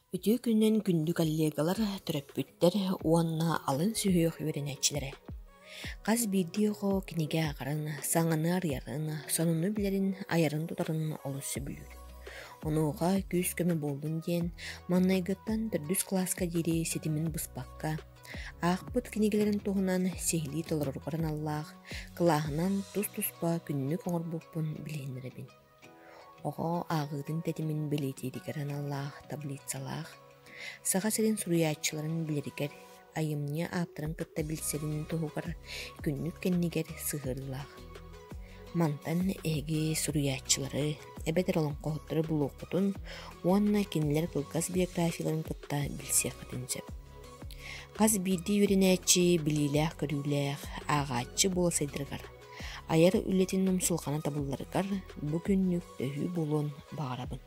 Үтүө күнүнэн күндү коллегалар, төрөппүттэр уонна алын сүһүөх үөрэнээччилэрэ! Хас биирдии оҕо кинигэ ааҕарын, саҥаны арыйарын, сонуну билэрин, айарын-тутарын олус сөбүлүүр. Онуоха күүс-көмө буоллун диэн, маҥнайгыттан төрдүс кылааска диэри ситимин быспакка, аахпыт кинигэлэрин туһунан сиһилии толороругар аналлаах кылааһынан тус-туспа күннүк оҥорбуппун билиһиннэрэбин. Оҕо ааҕыытын тэтимин бэлиэтииригэр аналлаах таблицалаах, Саха сирин суруйааччыларын билэригэр, айымньы ааптарын кытта билсэрин туһугар күннүк кэннигэр сыһыарыылаах. Мантан эһиги суруйааччылары эбэтэр олоҥхоһуттары булуоххутун уонна кинилэр кылгас биографияларын кытта билсиэххитин сөп. Хас биирдии үөрэнээччи билиилээх-көрүүлээх, ааҕааччы буола сайдарыгар айар үлэтин умсулҕана табылларыгар бу күннүк төһүү буолуон баҕарабын.